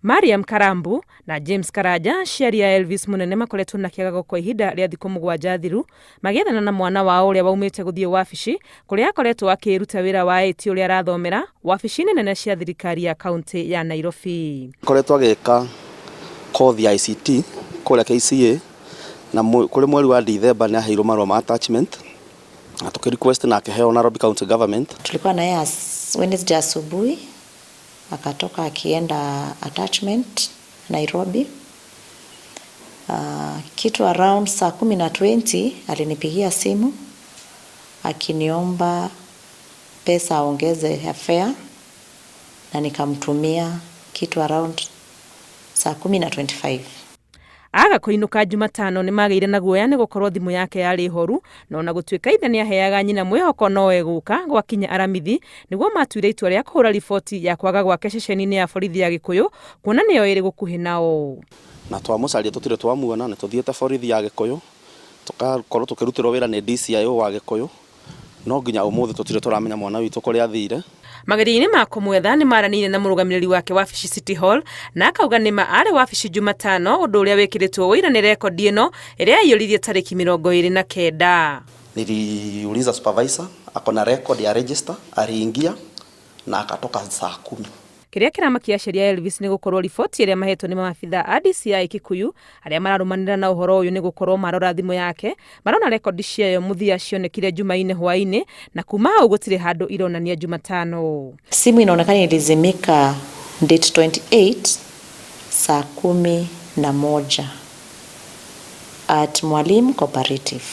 Mariam Karambu na James Karanja, aciari a Elvis Munene, makoretwo na kĩagago kwa ihinda rĩa thikũ 7 thiru magĩethana na mwana wao ũrĩa waumĩte gũthiĩ wabici kũrĩa akoretwo akĩruta wĩra wa IT ũrĩa arathomera wabici-inĩ nene cia thirikari ya kaunti ya Nairobi. Akoretwo agĩka kothi ya ICT kũrĩa KCA na kũrĩ mweri wa Dithemba nĩ aheirwo marũa ma attachment na tũkĩ request na akĩheo Nairobi County Government. Tulikuwa na yeye Wednesday asubuhi, akatoka akienda attachment Nairobi. Kitu around saa 10 na 20 alinipigia simu akiniomba pesa aongeze ya fare, na nikamtumia kitu around saa 10 na 25. Aga kũinũka Jumatano nĩ magĩire na guoya nĩ gũkorwo thimũ yake yarĩ horu, na ona gũtuĩka ithe nĩ aheaga nyina mwĩhoko no egũka gwakinya Aramithi, nĩguo matuire itua rĩa kũhũra riboti ya kwaga gwake ceceni-inĩ ya borithi ya Gĩkũyũ, kuona nĩyo ĩrĩ gũkuhĩ nao. Na twamũcaria tũtirĩ twamuona, nĩ tũthiĩte borithi ya Gĩkũyũ, tũgakorwo tũkĩrutĩrwo wĩra nĩ DCIO wa Gĩkũyũ, no nginya ũmũthĩ tũtirĩ tũramenya mwana witũ kũrĩa athire. Mageria-inĩ ma kũmwetha nĩ maranĩire na mũrũgamĩrĩri wake wabici City Hall, na akauga nĩma arĩ wabici Jumatano, ũndũ ũrĩa wĩkĩrĩtwo ũira nĩ rekondi ĩno ĩrĩa yaiyũririe tarĩki 29. Niliuliza supervisor, ako na record ya register, aliingia na akatoka saa 10. Kĩrĩa kĩramakia aciari a Elvis nĩ gũkorwo riboti ĩrĩa mahetwo nĩ maabitha a DCI Kikuyu arĩa mararũmanĩra na ũhoro ũyũ nĩ gũkorwo marora thimũ yake marona rekondi ciayo mũthia cionekire Jumaine hwaĩ-inĩ, na kuma hau gũtirĩ handũ ironania Jumatano. Simu inaonekana ilizimika date 28 saa 11 at Mwalimu Cooperative.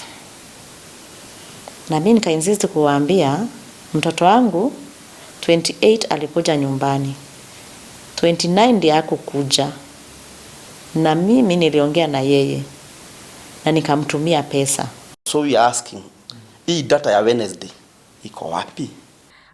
Na mimi nikainsist kuwaambia mtoto wangu 28 alikuja nyumbani, 29 ndiye hakukuja, na mimi niliongea na yeye na nikamtumia pesa. So we are asking, hii data ya Wednesday iko wapi?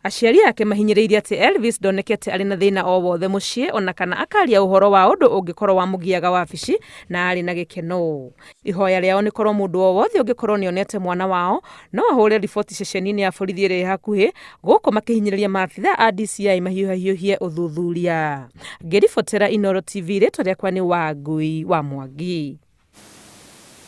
Aciari ake mahinyĩrĩirie atĩ Elvis ndonekete arĩ na thĩna o wothe mũciĩ, ona kana akaria ũhoro wa ũndũ ũngĩkorwo wamũgiaga wabici, na arĩ na gĩkeno. Ihoya rĩao nĩ korwo mũndũ o wothe ũngĩkorwo nĩonete mwana wao no ahũre riboti ceceni-inĩ ya borithi ĩrĩa ĩ hakuhĩ, gũkũ makĩhinyĩrĩria maabitha a DCI mahiũhahiũhie ũthuthuria. Ngĩribotera Inooro TV, rĩtwa rĩakwa nĩ Wangui wa Mwangi.